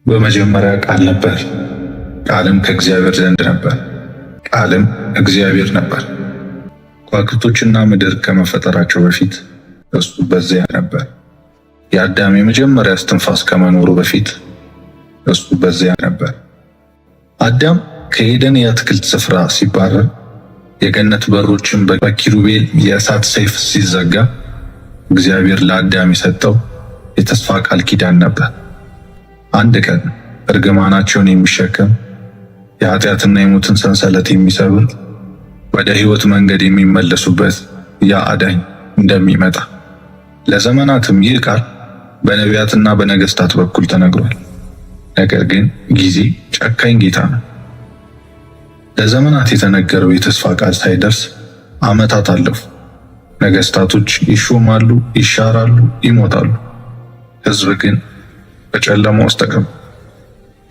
በመጀመሪያ ቃል ነበር፣ ቃልም ከእግዚአብሔር ዘንድ ነበር፣ ቃልም እግዚአብሔር ነበር። ከዋክብቶችና ምድር ከመፈጠራቸው በፊት እርሱ በዚያ ነበር። የአዳም የመጀመሪያ እስትንፋስ ከመኖሩ በፊት እርሱ በዚያ ነበር። አዳም ከኤደን የአትክልት ስፍራ ሲባረር፣ የገነት በሮችን በኪሩቤል የእሳት ሰይፍ ሲዘጋ፣ እግዚአብሔር ለአዳም የሰጠው የተስፋ ቃል ኪዳን ነበር። አንድ ቀን እርግማናቸውን የሚሸከም፣ የኃጢአትና የሞትን ሰንሰለት የሚሰብር፣ ወደ ሕይወት መንገድ የሚመለሱበት ያ አዳኝ እንደሚመጣ። ለዘመናትም ይህ ቃል በነቢያትና በነገስታት በኩል ተነግሯል። ነገር ግን ጊዜ ጨካኝ ጌታ ነው። ለዘመናት የተነገረው የተስፋ ቃል ሳይደርስ ዓመታት አለፉ። ነገስታቶች ይሾማሉ፣ ይሻራሉ፣ ይሞታሉ። ሕዝብ ግን በጨለማ ውስጥ ተቀምጧል።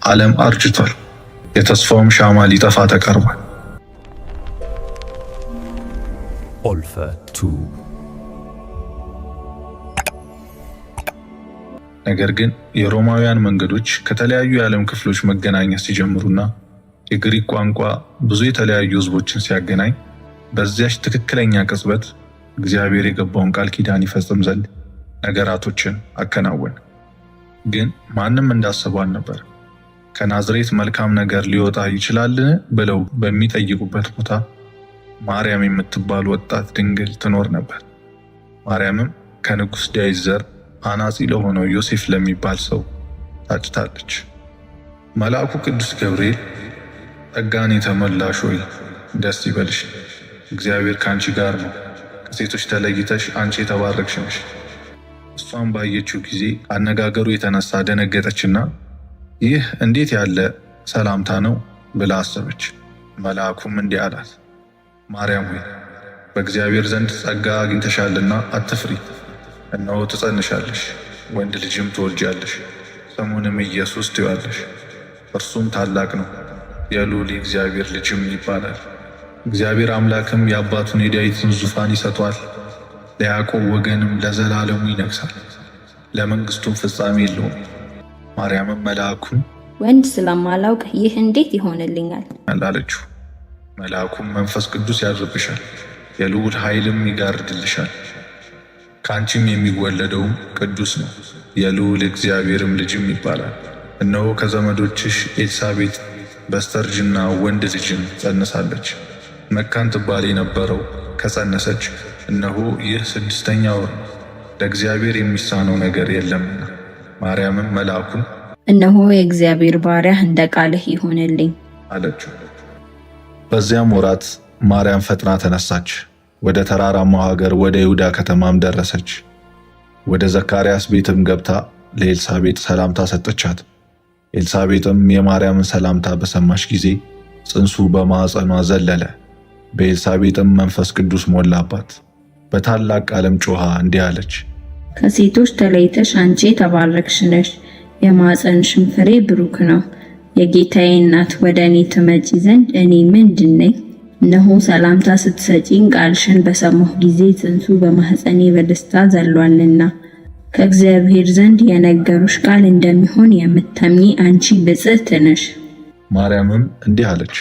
ዓለም አርጅቷል። የተስፋውም ሻማ ሊጠፋ ተቃርቧል። ኦልፈ ቱ። ነገር ግን የሮማውያን መንገዶች ከተለያዩ የዓለም ክፍሎች መገናኘት ሲጀምሩና የግሪክ ቋንቋ ብዙ የተለያዩ ሕዝቦችን ሲያገናኝ፣ በዚያች ትክክለኛ ቅጽበት እግዚአብሔር የገባውን ቃል ኪዳን ይፈጽም ዘንድ ነገራቶችን አከናወነ። ግን ማንም እንዳሰበው አልነበር። ከናዝሬት መልካም ነገር ሊወጣ ይችላልን ብለው በሚጠይቁበት ቦታ ማርያም የምትባል ወጣት ድንግል ትኖር ነበር። ማርያምም ከንጉሥ ዳዊት ዘር አናጺ ለሆነው ዮሴፍ ለሚባል ሰው ታጭታለች። መልአኩ ቅዱስ ገብርኤል ጸጋን የተመላሽ ሆይ ደስ ይበልሽ፣ እግዚአብሔር ከአንቺ ጋር ነው፣ ከሴቶች ተለይተሽ አንቺ የተባረክሽ ነሽ። እሷን ባየችው ጊዜ አነጋገሩ የተነሳ ደነገጠችና ይህ እንዴት ያለ ሰላምታ ነው ብላ አሰበች። መልአኩም እንዲህ አላት፣ ማርያም ሆይ በእግዚአብሔር ዘንድ ጸጋ አግኝተሻልና አትፍሪ። እነሆ ትጸንሻለሽ፣ ወንድ ልጅም ትወልጃለሽ፣ ስሙንም ኢየሱስ ትይዋለሽ። እርሱም ታላቅ ነው፣ የልዑል የእግዚአብሔር ልጅም ይባላል። እግዚአብሔር አምላክም የአባቱን የዳዊትን ዙፋን ይሰጧል፣ ለያዕቆብ ወገንም ለዘላለሙ ይነግሣል፣ ለመንግሥቱም ፍጻሜ የለውም። ማርያምም መልአኩን ወንድ ስለማላውቅ ይህ እንዴት ይሆንልኛል? አለችው። መልአኩም መንፈስ ቅዱስ ያድርብሻል፣ የልዑል ኃይልም ይጋርድልሻል፣ ከአንቺም የሚወለደውም ቅዱስ ነው፣ የልዑል እግዚአብሔርም ልጅም ይባላል። እነሆ ከዘመዶችሽ ኤልሳቤጥ በስተርጅና ወንድ ልጅን ጸንሳለች። መካን ትባል የነበረው ከጸነሰች እነሆ ይህ ስድስተኛ ወር ነው፣ ለእግዚአብሔር የሚሳነው ነገር የለምና። ማርያምም መልአኩን እነሆ የእግዚአብሔር ባሪያ፣ እንደ ቃልህ ይሁንልኝ አለችው። በዚያም ወራት ማርያም ፈጥና ተነሳች፣ ወደ ተራራማው ሀገር ወደ ይሁዳ ከተማም ደረሰች። ወደ ዘካርያስ ቤትም ገብታ ለኤልሳቤጥ ሰላምታ ሰጠቻት። ኤልሳቤጥም የማርያምን ሰላምታ በሰማች ጊዜ ጽንሱ በማኅፀኗ ዘለለ። በኤልሳቤጥም መንፈስ ቅዱስ ሞላባት። በታላቅ ቃልም ጮኻ እንዲህ አለች፣ ከሴቶች ተለይተሽ አንቺ የተባረክሽ ነሽ፣ የማኅፀንሽም ፍሬ ብሩክ ነው። የጌታዬ እናት ወደ እኔ ትመጪ ዘንድ እኔ ምንድን ነኝ? እነሆ ሰላምታ ስትሰጪኝ ቃልሽን በሰማሁ ጊዜ ጽንሱ በማኅፀኔ በደስታ ዘሏልና። ከእግዚአብሔር ዘንድ የነገሩሽ ቃል እንደሚሆን የምታምኚ አንቺ ብፅዕት ነሽ። ማርያምም እንዲህ አለች፣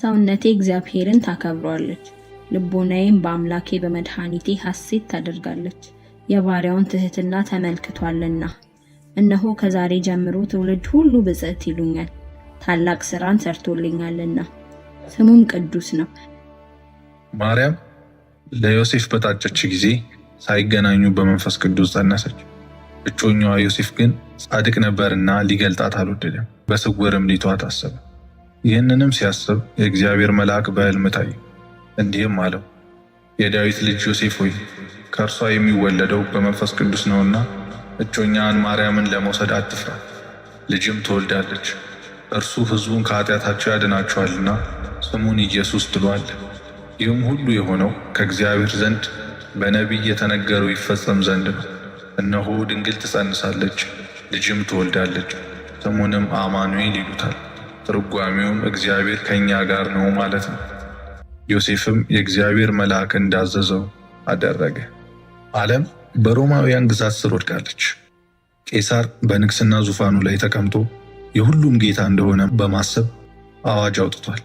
ሰውነቴ እግዚአብሔርን ታከብሯለች፣ ልቦናዬም በአምላኬ በመድኃኒቴ ሐሴት ታደርጋለች፣ የባሪያውን ትሕትና ተመልክቷልና። እነሆ ከዛሬ ጀምሮ ትውልድ ሁሉ ብፅዕት ይሉኛል፣ ታላቅ ሥራን ሰርቶልኛልና ስሙም ቅዱስ ነው። ማርያም ለዮሴፍ በታጨች ጊዜ ሳይገናኙ በመንፈስ ቅዱስ ጸነሰች። እጮኛዋ ዮሴፍ ግን ጻድቅ ነበርና ሊገልጣት አልወደደም፣ በስውርም ሊተዋት አሰበ። ይህንንም ሲያስብ የእግዚአብሔር መልአክ በሕልም ታየው፣ እንዲህም አለው፦ የዳዊት ልጅ ዮሴፍ ሆይ፣ ከእርሷ የሚወለደው በመንፈስ ቅዱስ ነውና እጮኛህን ማርያምን ለመውሰድ አትፍራ። ልጅም ትወልዳለች፣ እርሱ ሕዝቡን ከኃጢአታቸው ያድናቸዋልና ስሙን ኢየሱስ ትለዋለህ። ይህም ሁሉ የሆነው ከእግዚአብሔር ዘንድ በነቢይ የተነገረው ይፈጸም ዘንድ ነው። እነሆ ድንግል ትጸንሳለች፣ ልጅም ትወልዳለች፣ ስሙንም አማኑኤል ይሉታል። ትርጓሜውም እግዚአብሔር ከእኛ ጋር ነው ማለት ነው። ዮሴፍም የእግዚአብሔር መልአክ እንዳዘዘው አደረገ። ዓለም በሮማውያን ግዛት ስር ወድቃለች። ቄሳር በንግስና ዙፋኑ ላይ ተቀምጦ የሁሉም ጌታ እንደሆነ በማሰብ አዋጅ አውጥቷል።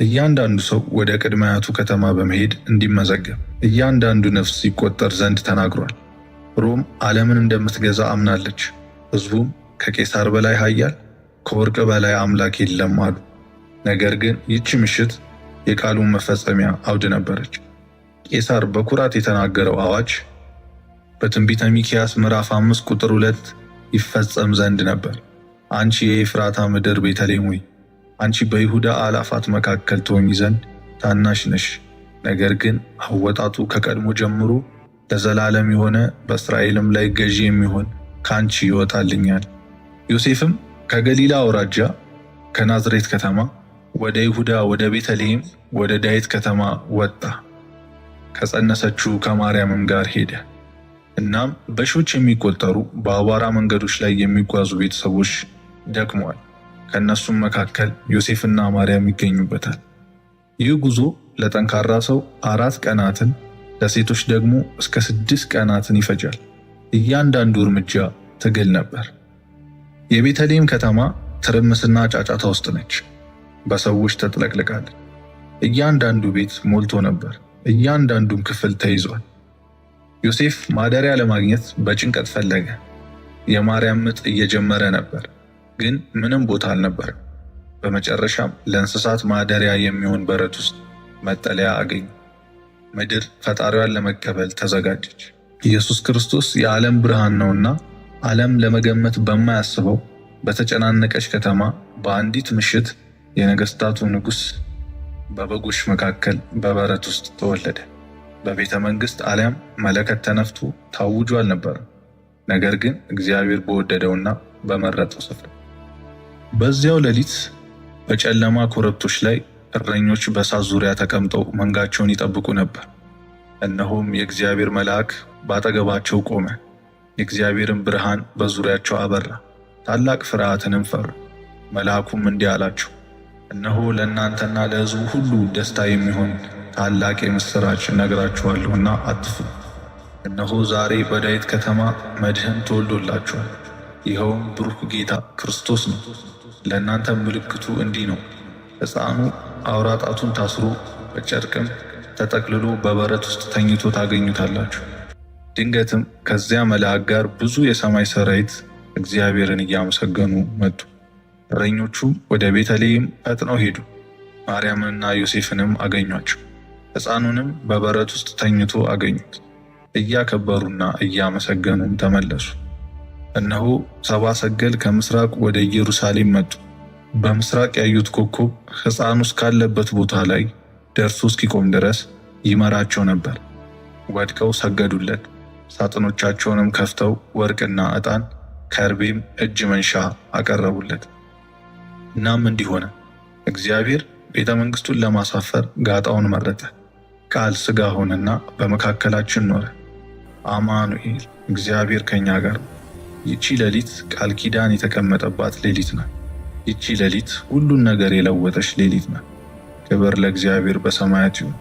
እያንዳንዱ ሰው ወደ ቅድመ አያቱ ከተማ በመሄድ እንዲመዘገብ፣ እያንዳንዱ ነፍስ ይቆጠር ዘንድ ተናግሯል። ሮም ዓለምን እንደምትገዛ አምናለች። ሕዝቡም ከቄሳር በላይ ኃያል፣ ከወርቅ በላይ አምላክ የለም አሉ። ነገር ግን ይቺ ምሽት የቃሉን መፈጸሚያ አውድ ነበረች። ቄሳር በኩራት የተናገረው አዋጅ በትንቢተ ሚክያስ ምዕራፍ 5 ቁጥር 2 ይፈጸም ዘንድ ነበር። አንቺ የኤፍራታ ምድር ቤተልሔም ሆይ፣ አንቺ በይሁዳ አላፋት መካከል ትሆኚ ዘንድ ታናሽ ነሽ፣ ነገር ግን አወጣጡ ከቀድሞ ጀምሮ ለዘላለም የሆነ በእስራኤልም ላይ ገዢ የሚሆን ከአንቺ ይወጣልኛል። ዮሴፍም ከገሊላ አውራጃ ከናዝሬት ከተማ ወደ ይሁዳ ወደ ቤተልሔም ወደ ዳዊት ከተማ ወጣ። ከጸነሰችው ከማርያምም ጋር ሄደ። እናም በሺዎች የሚቆጠሩ በአቧራ መንገዶች ላይ የሚጓዙ ቤተሰቦች ደክመዋል። ከእነሱም መካከል ዮሴፍና ማርያም ይገኙበታል። ይህ ጉዞ ለጠንካራ ሰው 4 ቀናትን፣ ለሴቶች ደግሞ እስከ 6 ቀናትን ይፈጃል። እያንዳንዱ እርምጃ ትግል ነበር። የቤተልሔም ከተማ ትርምስና ጫጫታ ውስጥ ነች። በሰዎች ተጥለቅልቃለች። እያንዳንዱ ቤት ሞልቶ ነበር። እያንዳንዱም ክፍል ተይዟል። ዮሴፍ ማደሪያ ለማግኘት በጭንቀት ፈለገ። የማርያም ምጥ እየጀመረ ነበር፣ ግን ምንም ቦታ አልነበረም። በመጨረሻም ለእንስሳት ማደሪያ የሚሆን በረት ውስጥ መጠለያ አገኙ። ምድር ፈጣሪዋን ለመቀበል ተዘጋጀች። ኢየሱስ ክርስቶስ የዓለም ብርሃን ነውና ዓለም ለመገመት በማያስበው በተጨናነቀች ከተማ በአንዲት ምሽት የነገስታቱ ንጉሥ በበጎች መካከል በበረት ውስጥ ተወለደ። በቤተ መንግሥት አሊያም መለከት ተነፍቶ ታውጆ አልነበረም። ነገር ግን እግዚአብሔር በወደደውና በመረጠው ስፍራ። በዚያው ሌሊት በጨለማ ኮረብቶች ላይ እረኞች በእሳት ዙሪያ ተቀምጠው መንጋቸውን ይጠብቁ ነበር። እነሆም የእግዚአብሔር መልአክ ባጠገባቸው ቆመ፣ የእግዚአብሔርን ብርሃን በዙሪያቸው አበራ፣ ታላቅ ፍርሃትንም ፈሩ። መልአኩም እንዲህ አላቸው፣ እነሆ ለእናንተና ለሕዝቡ ሁሉ ደስታ የሚሆን ታላቅ የምሥራች እነግራችኋለሁና አትፍሩ። እነሆ ዛሬ በዳዊት ከተማ መድህን ተወልዶላችኋል፣ ይኸውም ብሩክ ጌታ ክርስቶስ ነው። ለእናንተም ምልክቱ እንዲህ ነው፣ ሕፃኑ አውራ ጣቱን ታስሮ በጨርቅም ተጠቅልሎ በበረት ውስጥ ተኝቶ ታገኙታላችሁ። ድንገትም ከዚያ መልአክ ጋር ብዙ የሰማይ ሰራዊት እግዚአብሔርን እያመሰገኑ መጡ። እረኞቹም ወደ ቤተልሔም ፈጥነው ሄዱ። ማርያምንና ዮሴፍንም አገኟቸው። ሕፃኑንም በበረት ውስጥ ተኝቶ አገኙት። እያከበሩና እያመሰገኑም ተመለሱ። እነሆ ሰብአ ሰገል ከምስራቅ ወደ ኢየሩሳሌም መጡ። በምስራቅ ያዩት ኮከብ ሕፃኑ እስካለበት ቦታ ላይ ደርሶ እስኪቆም ድረስ ይመራቸው ነበር። ወድቀው ሰገዱለት። ሳጥኖቻቸውንም ከፍተው ወርቅና ዕጣን ከርቤም እጅ መንሻ አቀረቡለት። እናም እንዲህ ሆነ፣ እግዚአብሔር ቤተ መንግሥቱን ለማሳፈር ጋጣውን መረጠ። ቃል ሥጋ ሆነና በመካከላችን ኖረ። አማኑኤል፣ እግዚአብሔር ከኛ ጋር ነው። ይቺ ሌሊት ቃል ኪዳን የተቀመጠባት ሌሊት ናት። ይቺ ሌሊት ሁሉን ነገር የለወጠች ሌሊት ናት። ክብር ለእግዚአብሔር በሰማያት ይሁን።